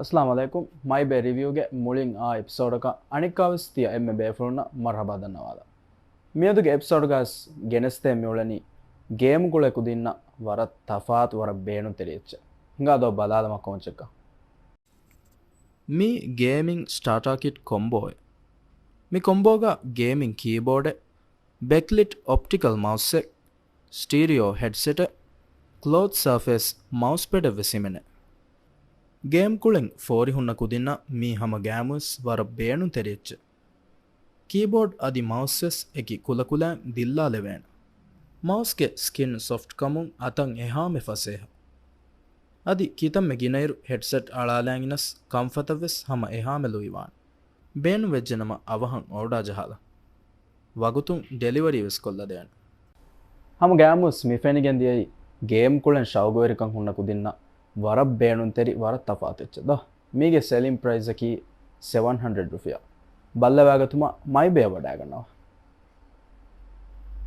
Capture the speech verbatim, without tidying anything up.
އައްސަލާމު ޢަލައިކުމް. މައިބޭ ރިވިއުގެ މުޅިން އާ އެޕިސޯޑަކަށް އަނެއްކާވެސް ތިޔަ އެންމެ ބޭފުޅުންނަށް މަރްޙަބާ ދަންނަވާލަ. މިއަދުގެ އެޕިސޯޑްގަސް ގެނެސްދޭ މިއުޅެނީ ގޭމް ގުޅޭ ކުދިންނަށް ވަރަށް ތަފާތު ވަރަށް ބޭނުންތެރި އެއްޗެއް. ހިނގާ ދޯ ބަލާލަމާ ކޯންޗެއްކަން. މީ ގޭމިން ސްޓާޓާ ކިޓް ކޮމްބޯއެއް. މި ކޮމްބޯގަ ގޭމިން ކީބޯޑެއް، ބެކްލިޓް އޮޕްޓިކަލް މައުސްއެއް، ސްޓީރިއޯ ހެޑްސެޓެއް، ކްލޯތް ސާފޭސް މައުސް ޕެޑެއް ވެސް ހިމެނޭ. ގޭމް ކުޅެން ފޯރި ހުންނަ ކުދިންނަށް މީ ހަމަ ގައިމުވެސް ވަރަށް ބޭނުންތެރި އެއްޗެއް. ކީބޯޑް އަދި މައުސްވެސް އެކި ކުލަކުލައިން ދިއްލާލެވޭނެ. މައުސްގެ ސްކިން ސޮފްޓްކަމުން އަތަށް އެހާމެ ފަސޭހަ. އަދި ކިތަންމެ ގިނައިރު ހެޑްސެޓް އަޅާލާން ގިނަސް ކަންފަތަށްވެސް ހަމަ އެހާމެ ލުއިވާނެ. ބޭނުންވެއްޖެނަމަ އަވަހަށް އޯޑާ ޖަހާލަ. ވަގުތުން ޑެލިވަރީ ވެސް ކޮށްލަދޭނެ. ހަމަ ގައިމުވެސް މި ފެނިގެން ދިޔައީ ގޭމް ކުޅެން ޝައުގުވެރިކަން ހުންނަ ކުދިންނަށް ވަރަށް ބޭނުންތެރި ވަރަށް ތަފާތު އެއްޗެއް ދޯ. މީގެ ސެލިން ޕްރައިސްއަކީ ސެވަން ހަންޑްރެޑް ރުފިޔާ. ބައްލަވާގަތުމަށް މައިބޭ ވަޑައިގަންނަވާ.